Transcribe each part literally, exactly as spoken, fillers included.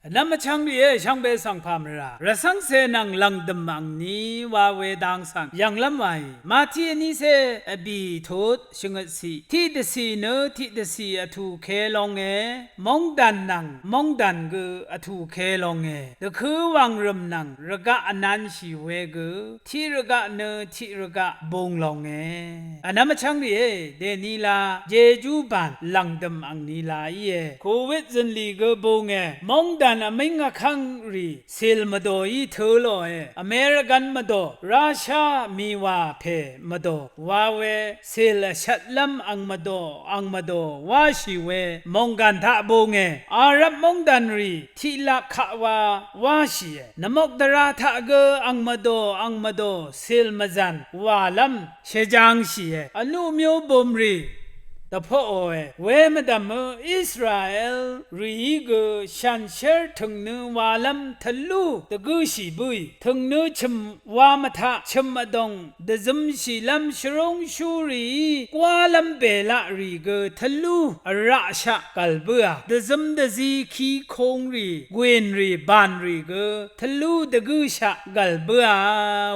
Vnvm vchvng rìé, shvngbe svng pà mvrà rvcv́ngcè nvng lv̀ngdø̀m angni wa we dang svng yv̀nglv́m wàì. Mati vnícé vbì tut shvngøt ciq tiqdvcì nø tiqdvcì vtùke longe, móngdàn nvng móngdàn gø vtùke longe, dvkǿ wàngrø̀m nvng rvgaq vnanshì we gø tiq rvgaq nø tiq rvgaq bung longe. Vnvm vchvng rìé, dènila jejú bàn lv̀ngdø̀m angni la íe. Covid zø̀nlì gø bunge, móngdàn vmíng vkv́ng rì cìl mvdòí tø̄ lòe. American mvdò, Russia mìwà pè mvdò wa we cìl vshvtlv́m ang mvdò ang mvdò wáshì we mònggàn taq bunge, Arab móngdàn rì tiqlap kaq wa wáshìe. Nvmok dvra taq gø ang mvdò ang mvdò cìl mvzàn wàlv́m shvjangshìe. Vnuq myú bumrì dvpoqòe. We mvdv̀mø Israel rìí gø shànshér tø̀ngnø walv́m tvlú dvgǿshì bǿì. Tø̀ngnø chø̀m wa mvtaq chø̀m vdòng dvzømshìlv́m shvrúngshú rìí gwálv́m bèlaq rì gø tvlú vraqshaq gv̀l bǿà. Dvzøm dvzi kikung rì, gwìn rì, bàn rì gø tvlú dvgǿshaq gv̀l bǿà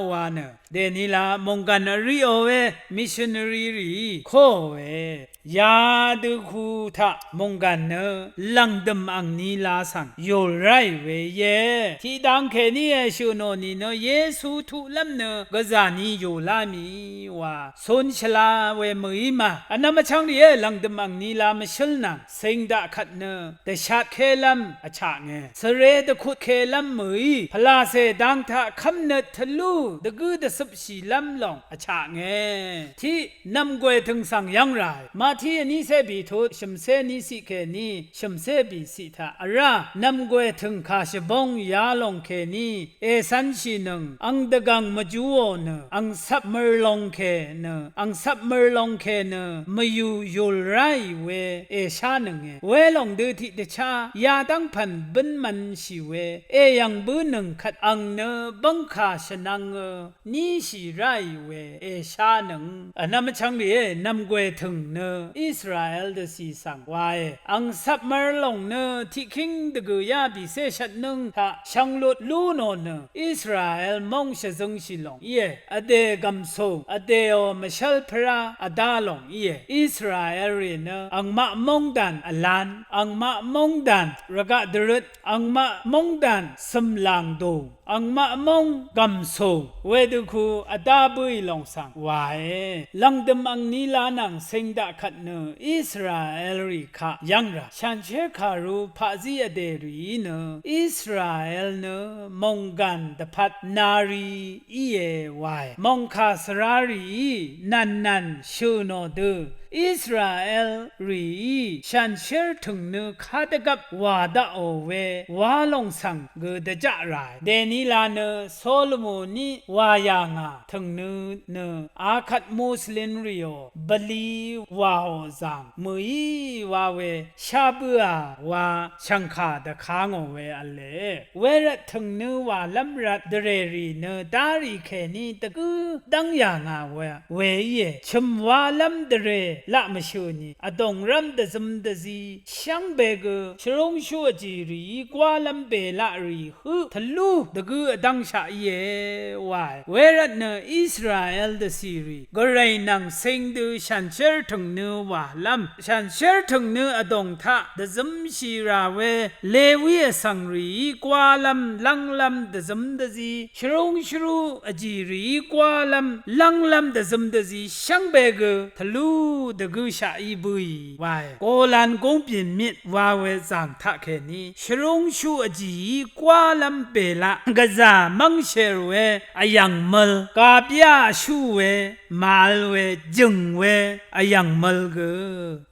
wa nø, dènila mònggàn vriqò we missionary rìí kóòe. Yadø hu taq mònggàn nø lv̀ngdø̀m angni la svng yùl ráì we íe. Tiqdang kèní èshø̀ nò nìnø Yesu tuqlv́m nø gvzà ni yùlá mì wa cun shvla we mø̀í ma. Vnvm vchvng rìé, lv̀ngdø̀m angni la mvshǿl nvng cing daq kvt nø dvshatkelv́m vchaknge. Svre dvkutkelv́m mø̀í pvlàcè dang taq kv́mnøt tvlú dvgǿ dvcøpshìlv́m lòng vchaknge. Tiq nv̀mgwè tø̀ng svng yv́ng ràì. Mati vnícé bìtut shø̀mcé níciq kèní shø̀mcé bìciq taq vrá nv̀mgwè tø̀ng kà shvbóng yalòng kèní ècv̄nshìnøng, ang dvgv̀ng mvjúò nø, ang cvpmør long kè nø, ang cvpmør long kè nø mvyù yùl ráì we èshánønge. Welòng dø tiqdvchá yadv́ng pv̀n bǿn mv̄nshì we èyv̀ng bǿnøng kvt ang nø bv́ngkà shvnvngø níshì ráì we èshánøng. Vnvm vchvng rìé, nv̀mgwè tø̀ng nø Israel dvcì svng wae. Ang cvpmør lòng nø tiqkíng dvgø̀ yá bìcé shvtnǿng taq shvnglut lú nò nø Israel móng shvzøngshì lòng íe. Vdè gv̀msùng, vdèò mvshv́lpvrá vdá lòng íe. Israel rì nø angmaq móngdàn vlan, angmaq móngdàn rvgaq dvrøt, angmaq móngdàn cø̀mlàng dùng, angmaq móng gv̀msùng wedø ku vdá bǿì lòng svng wae. Lv̀ngdø̀m angni la nvng cing daq kvt nø Israel rì kaq yv́ng rà. Shànshér kàru paqzí vdè rìí nø Israel nø mònggàn dvpvt nari íe wae. Mòngkà svra rìí nv̀nnv̀n shø̀ nò dø Israel rìí shànshér tø̀ng nø kadvgvp wà daqò we wa lòng svng gø dvjaq ràe. Dènila nø Solomoní wà yà ngà tø̀ng nø nø akvt Muslim rìò bvli wàò zàng mø̀í wa we sha bøà wa shv̀ngkà dvka ngò we v̄le. Wervt tø̀ng nø wàlv́m rvt dvrè rì nø darì kèní dvgǿ dv́ng yà ngà we, we íe. Chø̀m walv́m dvrè laq mvshø̀ nì vdòngrv́m dvzøm dvzi shvngbe gø shvrúngshú vjì rìí gwálv́m bèlaq rì høq tvlú dvgǿ vdv́ngshaq íe wae. Wervt nø Israel dvcì rì gvray nvng cing dø shànshér tø̀ng nø wàlv́m, shànshér tø̀ng nø vdòng taq dvzømshì rà we Lewi vsvng rìí gwálv́m lv́nglv́m dvzøm dvzi, shvrúngshvrú vjì rìí gwálv́m lv́nglv́m dvzøm dvzi shvngbe gø tvlú dvgǿshaq í bǿì wae. Golan gúngbìn mit wa we zàng taqkèní shvrúngshú vjìí gwálv́m bèlaq gvzà mv́ngshèr we vyv̀ng møl, gàbyá vshú we, màvl we, jø̀ng we vyv̀ng møl gø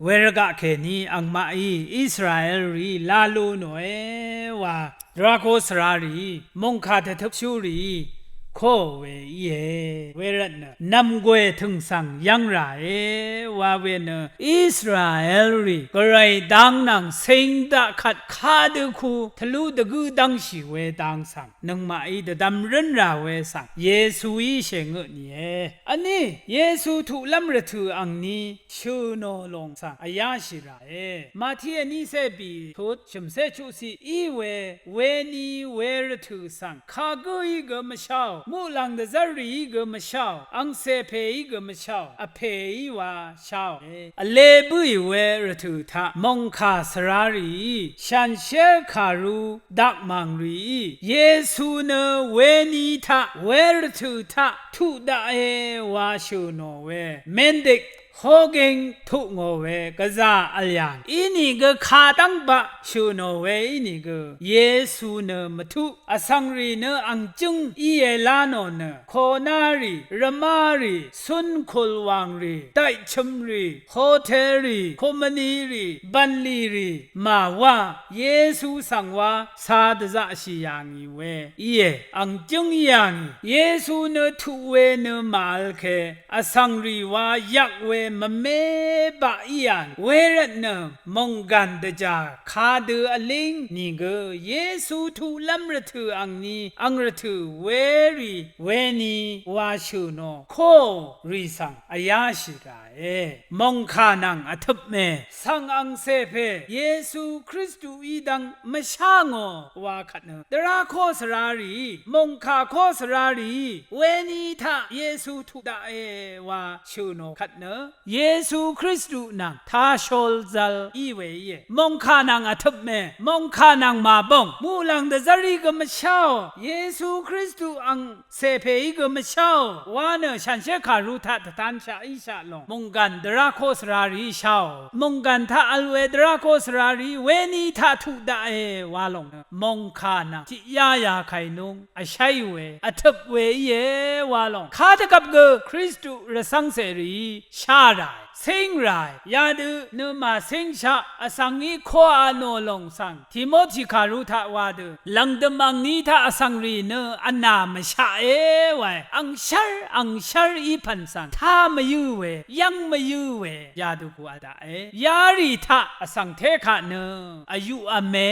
wervgaq kèní angmaqí Israel rìí lá lú nòe wa. Dvrako svra rìí, mòngkà dvtøpshú rìí, kóò we íe. Wervtnø nv̀mgwè tø̀ng svng yv́ng ràe wa we nø Israelrì gvray dang nvng cing daq kvt kadø ku tvlú dvgǿ dv́ngshì we dang svng nøngmaqí dvdvm rǿn rà we svng Yesuí shèngø nìe. Vní Yesu tuqlv́m rvtø̀ angni shø̀ nò lòng svng vyáshì ràe. Mati vnícé bì tut shø̀mcé chuqciq í we, weni we rvtø̀ svng kagǿí gø mvsháò, muqlàng dvzv́rrìí gø mvsháò, angcè pèí gø mvsháò, vpèí wa sháòe. Vle bǿì we rvtø̀ taq mòngkà svrarìí shànshér kàru dakmàngrìí Yesu nø weni taq we rvtø̀ taq tuq daqe wa shø̀ nò we mendik hogeng tuq ngò we gvzà vl yà ngì. Inìgø kadv́ng baq shø̀ nò we inìgø Yesu nø mvtuq vsvng rì nø ang jǿng íe lá nò nø konárì, rvmárì, cúnkùl wàngrì, daiqchømrì, hotelrì, kumvnirì, bv̀nlìrì màwá Yesu svng wá cā dvzaqshì yà ngì we íe. Ang jǿng í yà ngì. Yesu nø tuq we nø màvl ke vsvng rì wa yvk we mvmé baq í yà ngì. Wervtnø mònggàn dvjà kadø vlíng nìgø Yesu tuqlv́m rvtø̀ angni ang rvtø̀ werì weni wa shø̀ nò kóò rì svng vyáshì ràe. Mòngkà nvng vtøp mè svng angcè pè Yesu Kristuí dv́ng mvshá ngò wa kvt nø dvrá kó svrarìí, mòngkà kó svrarìí weni taq Yesu tuq daqe wa shø̀ nò kvt nø Yesu Kristu nvng tashol zvl í we íe. Mòngkà nvng vtøp mè, mòngkà nvng màbòng, muqlàng dvzv́rí gø mvsháò, Yesu Kristu ang cè pèí gø mvsháò wa nø shànshér kàru taq dvtanshaq íshaq lòng mònggàn dvrá kó svrarìí sháò. Mònggàn taq vl we dvrá kó svrarìí weni taq tuq daqe wa lòng nø mòngkà nvng tiqyá yakàinúng vshéí we, vtøp we íe wa lòng kadvgvp gø Kristu rvcv́ngcè rìí shá ràe, cíng ràe. Yadø nø màcíngshaq vsvng í koqà nò lòng svng Timoti kàru taq wa dø lv̀ngdø̀m angni taq vsvng rì nø vnà mvshaqe wae. Angshv́r angshv́r í pv̀n svng tá mvyǿ we, yv́ng mvyǿ we yadø ku vdaq e. Yarì taq vsvng té kaq nø vyuq vme,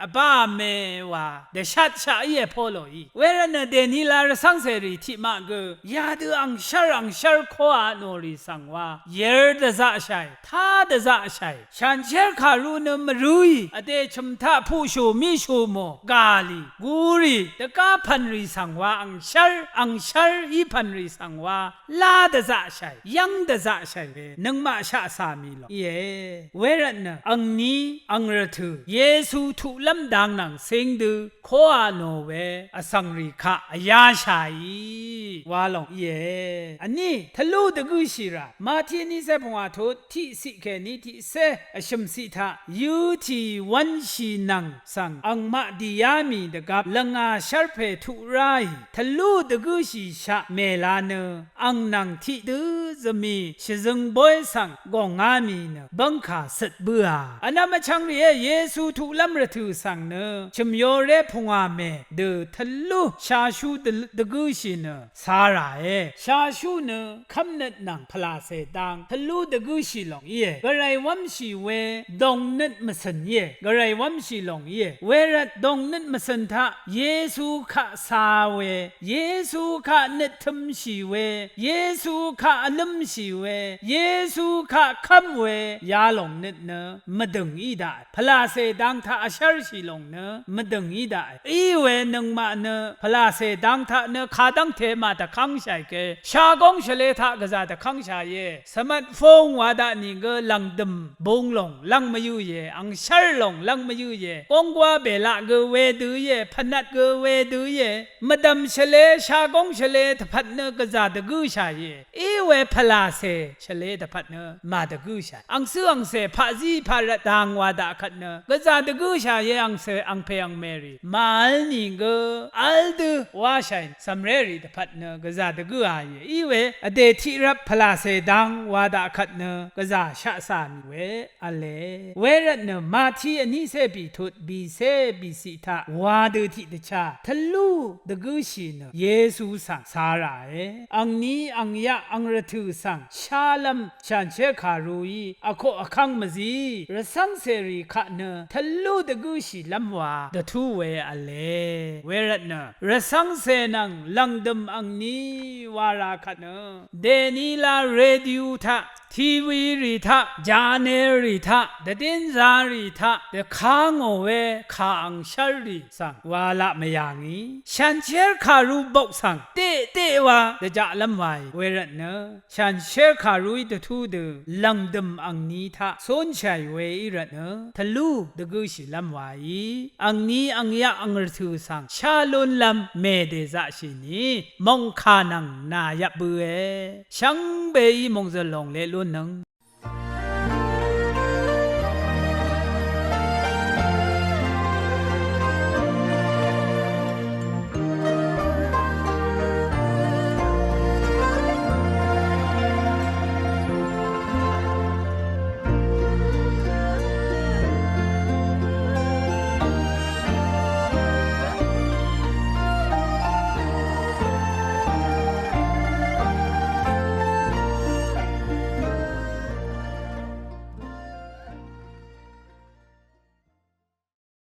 vbá vme wa dvshatshaq íe Poloí. Wervtnø dènila rvcv́ngcèrì tiqmaq gø yadø angshv́r angshv́r kóaq nòrì svng wa yèr dvzaqshàì, tá dvzaqshàì. Shànshér kàru nø mvrø̄ì vdè chø̀m taq puqshù míshù mò gàlì gurì dvgá pv̀nrì svng wa angshv́r angshv́r í pv̀nrì svng wa lá dvzaqshàì, yv́ng dvzaqshàì we nøngmaq shaqcà mì lòng íe. Wervtnø angní ang rvtø̀ Yesu tuqlv́m dang nvng cíng dø kóaq nò we vsvng rì kaq vyáshàì wa lòng íe. Vní tvlú dvgǿshì rà Mati vnícé pungwà tut tiqciq kèní tiqcé vshø̀mciq taq yøtì wv́nshì nvng svng angmaq dìá mì dvgvp lvngà shv́rpè tuq ráì tvlú dvgǿshìshaq mèla nø ang nvng tiqdø zvmì shvzøng bóy svng gòngá mì nø bv́ngkà cøt bǿà. Vnvm vchvng rìé Yesu tuqlv́m rvtø̀ svng nø chø̀myoré pungwà mè dø tvlú shashú dvgǿshì nø caràe. Shashú nø kv́mnøt nvng pvlàcè dang tvlú dvgǿshì lòng íe. Gvray wv́mshì we dongnøt mvcø̀n íe. Gvray wv́mshì lòng íe. Wervt dongnøt mvcø̀n taq Yesu kaq ca we, Yesu kaq nøt tø̄mshì we, Yesu kaq vlǿmshì we, Yesu kaq kv́m we yalòng nøt nø mvdø̀ng í daqe. Pvlàcè dang taq vshv́rshì lòng nø mvdø̀ng í daqe. Í we nøngmaq nø pvlàcè dang taq nø kadv́ngte màdvkv́ngshàì ke. Shagóng shvlē taq gvzà dvkv́ngshàìe. Smartphone wa daq nìgø lv̀ngdø̀m bung lòng lv́ng mvyǿìe. Angshv́r lòng lv́ng mvyǿìe. Gónggwá bèlaq gø wedø íe. Pvnvt gø wedø íe. Mvdv̀m shvlē, shagóng shvlē dvpvt nø gvzà dvgǿshàìe. Í we pvlàcè shvlē dvpvt nø màdvgǿshàì. Angcǿ angcè paqzí paqrvt dang wa daq kvt nø gvzà dvgǿshàìe. Angcè angpè angmèrì màvl nìgø v́l dø wáshàì. Cv̀mrérì dvpvt nø gvzà dvgǿàìe. Í we vdè tiqrvp pvlàcè dang wa daq kvt nø gvzà shaqcà mì we v̄le. Wervt nø Mati vnícé bìtut bìcé bìciq taq wa dø tiqdvchá tvlú dvgǿshì nø Yesu svng ca ràe. Angní angyaq angrvtø̀ svng shálv́m shànshér kàruí vkoq vkv́ng mvzí rvcv́ngcèrì kaq nø tvlú dvgǿshìlv́m wa dvtú we v̄le. Wervt nø rvcv́ngcè nvng lv̀ngdø̀m angní wa rā kvt nø dèní lá radio taq, TV rì taq, janel rì taq, dvdín zarì taq dvkangò we kà angshv́rrì svng wa laq mvyà ngì. Shànshér kàru bok svng deqdeq wa dvjaqlv́m waì. Wervt nø shànshér kàruí dvtú dø lv̀ngdø̀m angní taq cúnshàì we í rvt nø tvlú dvgǿshìlv́m waí angní angyaq angrvtø̀ svng shá lúnlv́m mèdèzaqshì ni mòngkà nvng nàyvp bøe. Shvngbeí mòngzø̀l lòng leq lúnnøng